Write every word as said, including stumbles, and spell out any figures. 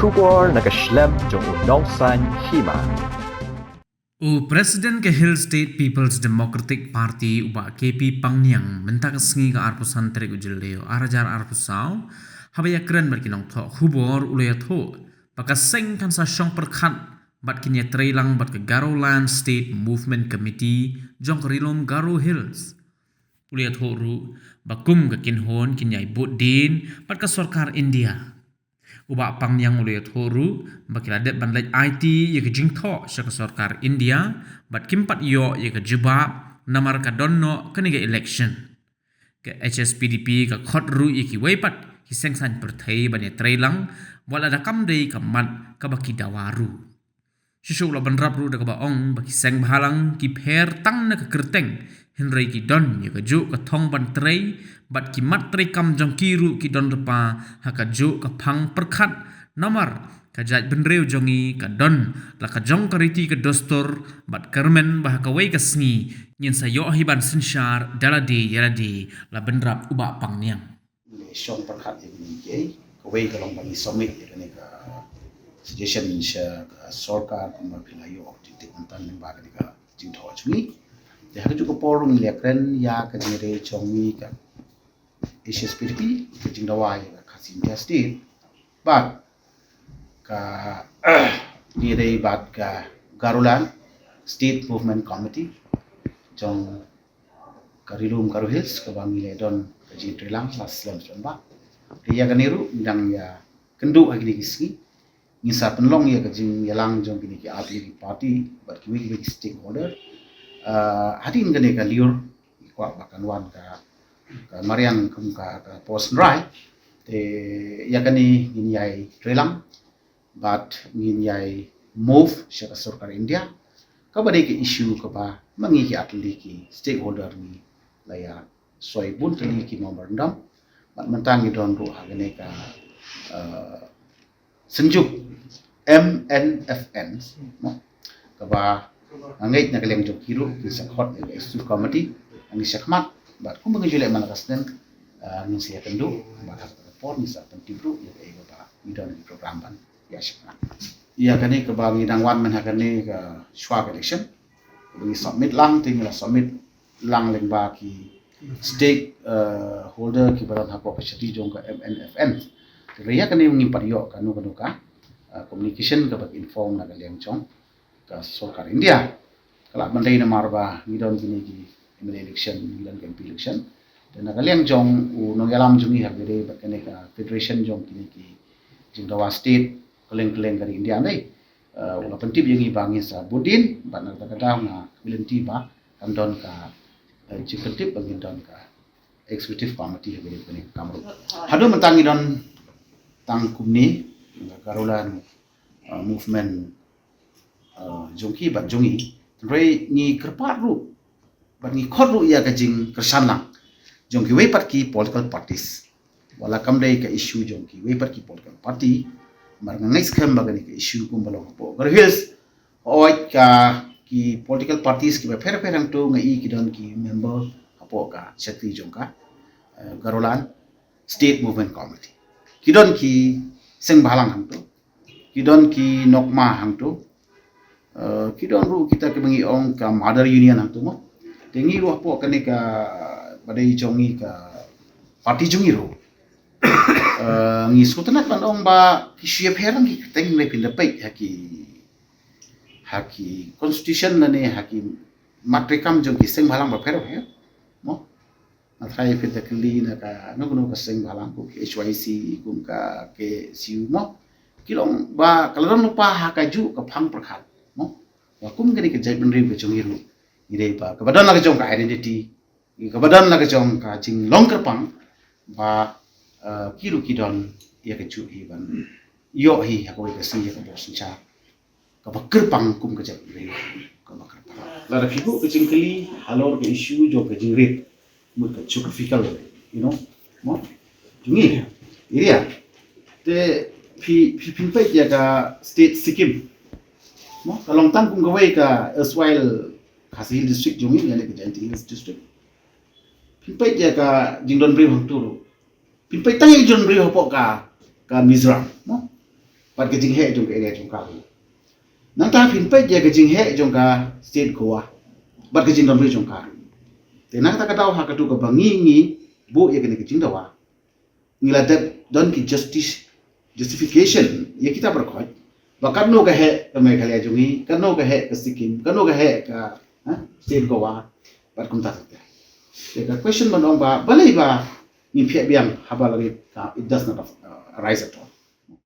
Khubor na ka shlem jong u Nongsaiñ Hima. U President ka Hill State People's Democratic Party u Bah K P Pangniang mynta ka sngi ka arphew san tarik u Jylliew ar hajar arphew saw, haba ïakren bad ki nongthoh khubor u la ïathuh ba ka seng kan sa shong pyrkhat bad kin ïatreilang bad ka Garoland State Movement Committee jong ka Ri-lum Garo Hills. U la ïathuh ruh ba kum ka kynhun kin ïai bud dien bad ka sorkar India. U Bah Pangniang u la ïathuh ruh ba ki la dep ban leit aiti ïa ka jingthoh sha ka sorkar India bad kim pat ïoh ïa ka jubab namar ka don noh kane ka election. Ka H S P D P ka khot ruh ïa kiwei pat ki seng saiñ pyrthei ban ïatreilang, wat la da kam dei ka mat kaba ki dawa ruh. Shisha u la bynrap ruh da kaba ong ba ki seng bhalang ki pher tang na ka kyrteng, hynrei ki don ïa kajuh ka thong ban trei bad ki mat treikam jong ki ruh ki don lypa ha kajuh ka phang pyrkhat, namar ka jaitbynriew jong ngi ka don la ka jong ka riti ka dustur bad kyrmen ba ha kawei ka sngi ngin sa ïoh hi ban synshar da lade ïa lade, la bynrap u Bah Pangniang. Ngi shong pyrkhat ïa kine kiei, kawei ka long ba ngi submit ïa kane ka suggestion sha ka sorkar kumba phi la ïoh updated mynta lyngba kane ka jingthoh jong ngi. Te ha kajuh ka por ruh ngi la kren ïa ka jingïadei jong ngi ka H S P D P, ka jingdawa ïa ka Khasi India State bad ka jingïadei bad ka Garoland State Movement Committee jong ka Ri-lum Garo Hills kaba ngi la don ka jingïatreilang la slem slem bha. Te ïa kane ruh ngi dang ïakynduh ha kine ki sngi. Ngin sa pynlong ïa ka jingïalang jong kine ki artylli ki party bad kiwei kiwei ki stakeholder. Ah, hadien kane ka lyiur ngi kwah ba kan wan ka, ka mariang kum ka, ka por synrai. Te ïa kane ngin ïai treilang bad ngin ïai move sha ka sorkar India. Kaba dei ka issue kaba ma ngi ki artylli ki stakeholder ngi la ïa soi bun tylli ki memorandum. Bad mynta ngi don ruh ha kane ka, eh, synjuk M N F N, no? Kaba nga ngeit na ka liang jong ki ruh kin sa khot ïa ka executive committee ha ngi shakhmat. Bad kumba ngi ju leh man la ka snem, eh, ngin sa ïakynduh bad ha ka por ngin sa pyntip ruh ïa kaei kaba ngi don ki program ban ïa shakhmat. Ïa kane kaba ngi dang wan mynta ha kane ka shwa ka election. Kaba ngi submit lang, te ngi la submit lang lyngba ki stake, eh, holder kiba don hapoh ka shatri jong ka M N F N. Te ïa kane ngim pat ïoh kano kano ka, eh, communication kaba ki inform na ka liang jong ka sorkar India. Ka lah ban dei namar ba ngi don kine ki M L A election, ngi don ki M P election. Te na ka liang jong u nongïalam jong ngi ha kaba ïadei bad kane ka federation jong kine ki jingdawa state kylleng kylleng ka ri India dei. Eh, u la pyntip ïa ngi ba ngin sa bud dien, bad na kata ka daw nga kyrmen ba kan don ka, eh, jingpyntip ba ngin don ka executive committee ha kane ka kam ruh. Haduh mynta ngi don tang kumne, ka Garoland, eh, movement, eh, jong ki bad jong ngi. Hynrei ngi kyrpad ruh bad ngi khot ruh ïa ka jingkyrshan lang jong kiwei pat ki political parties. Wat la kam dei ka issue jong kiwei pat ki political party, namar nga ngeit skhem ba kane ka issue kumba long hapoh Garo Hills, hooid ka ki political parties kiba pher pher hangto nga i ki don ki member hapoh ka shatri jong ka, eh, Garoland State Movement Committee. Ki don ki seng bhalang hangto. Ki don ki nokma hangto. Eh, ki don ruh kita kiba ngi ong ka mother union hangto mo. Te ngi ruh hapoh kane kaba dei jong ngi ka party jong ngi ruh, eh, ngi sngewtynnat ban ong ba ki shu ïapher lang ki kyrteng, hynrei phin da peit ha ki, ha ki constitution lane ha ki mat treikam jong ki seng bhalang bapher bapher mo. Nga tharai phi da kylli na kano kano ka seng bhalang, kum ka H Y C, kum ka K S U mo. Ki long ba ka la don lypa ha kajuh ka phang pyrkhat mo. Ba kum kane ka jaitbynriew ka jong ngi ruh, ngi dei ba kaba don la ka jong ka identity, kaba don la ka jong ka jinglong kyrpang, ba, eh, ki ruh ki don ïa kajuh hi ban ïoh hi ha kawei ka sngi ïa ka bor synshar kaba kyrpang kum ka jaitbynriew kaba kyrpang. Lada phi buh ka jingkylli halor ka issue jong ka jingrit, mut ka geographical, you know, mo, jong ngi area. Te phi, phi, phin peit ïa ka state Sikkim mo, ka long tang kum kawei ka erstwhile Khasi Hills District jong ngi, lane ka Jaintia Hills District. Phin peit ïa ka jingdon briew hangto ruh. Phin peit tang ïa ka jingdon briew hapoh ka, ka Mizoram mo. bad ka jingheh jong ka area jong ka ruh. Nangta phin peit ïa ka jingheh jong ka state Goa bad ka jingdon ri jong ka ruh. Te na kata ka daw ha katu kaba ngi ngi buh ïa kane ka jingdawa, ngi la dep don ki justice, justification ïa kita baroh khoit ba katno ka heh ka Meghalaya jong ngi, katno ka heh ka Sikkim, katno ka heh ka, ha, state Goa bad kumta ter ter. Te ka question ban ong ba balei ba ngi phiah biang haba la rit, ka, it does not, uh, arise at all.